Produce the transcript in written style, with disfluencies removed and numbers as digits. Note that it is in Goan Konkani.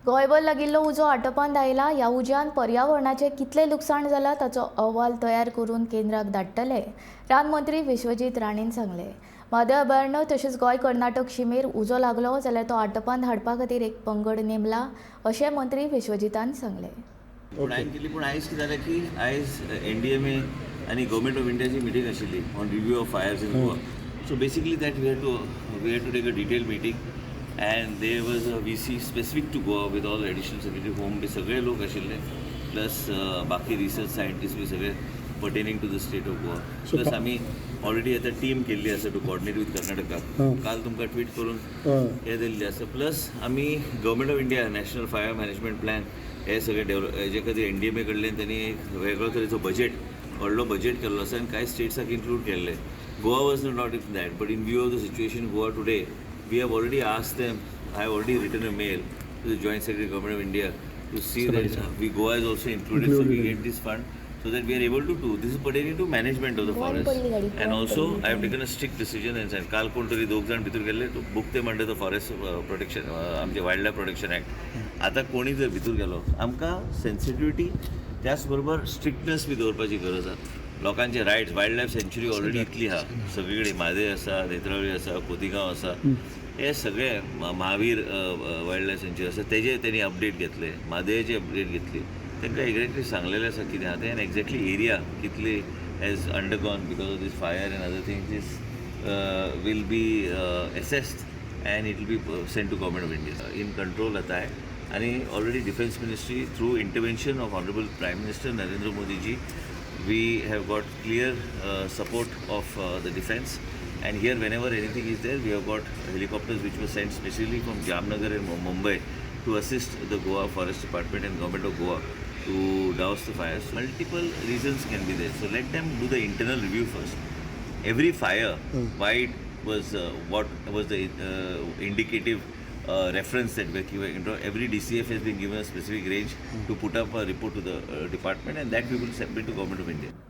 गोंयभर लागिल्लो उजो आटोपांत आयला. ह्या उज्यान पर्यावरणाचें कितलें लुकसाण जालां ताचो अहवाल तयार करून केंद्राक धाडटले, रान मंत्री विश्वजीत राणेन सांगलें. म्हादय अभयारण्य तशेंच गोंय कर्नाटक शिमेर उजो लागलो जाल्यार तो आटोपांत हाडपा खातीर एक पंगड नेमला अशें मंत्री विश्वजीतान सांगलें. पूण हांवें केली. पूण आयज कितें जालें की आयज एनडीएमए आनी गव्हर्मेंट ऑफ इंडियाची मिटींग आशिल्ली on review of fires in Goa. So basically that we had to take a detail meeting and there was a VC specific to Goa with all additional secretary, home बी सगळे लोक आशिल्ले, प्लस बाकी रिसर्च सायंटिस्ट बी सगळे pertaining to the state of Goa. Plus आमी ऑलरेडी आतां टीम केल्ली आसा टू कॉर्डिनेट विथ कर्नाटका. काल तुमकां ट्वीट करून हे दिल्ले आसा. प्लस आमी Government of India National Fire Management Plan हे सगळे डेव्हलप हेजे खातीर एनडीएमए कडल्यान त्यांनी एक वेगळो तरेचो बजेट, व्हडलो बजेट केल्लो आसा आनी कांय स्टेट्साक इन्क्लूड केल्ले. Goa was not in that, but in view of the situation Goa today, we have already asked them. I have already written a mail to the Joint Secretary, Government of India, to see that we Goa is also included, so we get this fund so that we are able to do this is pertaining to management of the forest. And also I have taken a strict decision and said काल कोण तरी दोग जाण भितर गेल्ले to book them under the forest protection, आमचे वायल्ड लायफ प्रोटेक्शन ॲक्ट. आतां कोणी जर भितर गेलो, आमकां सेन्सिटिविटी त्याच बरोबर स्ट्रिक्टनेस बी दवरपाची गरज आसा. लोकांचे rights, wild life sanctuary already इतली आहा सगळी कडेन. म्हादय आसा, नेत्रावळी आसा, खोतिगांव आसा, हे सगळे महावीर वायल्ड लायफ सँच्युरी आसा, तेजे तेणी अपडेट घेतले, म्हादयचे अपडेट घेतली. तांकां एक्झॅक्टली सांगलेलें आसा कितें आहा तें आनी एक्झॅक्टली एरिया कितली has undergone because of this fire and other things is will be assessed and it will be sent to Government of India. In control आता आहे आणि already Defence Ministry, through intervention of Honourable Prime Minister Narendra Modiji, we have got clear support of the defense. And here, whenever anything is there, we have got helicopters which were sent specially from Jamnagar and Mumbai to assist the Goa Forest Department and Government of Goa to douse the fires. Multiple reasons can be there, so let them do the internal review first. Every fire, why it was, what was the indicative reference that we giving. Every DCF has been given a specific range to put up a report to the department and that we will submit to Government of India.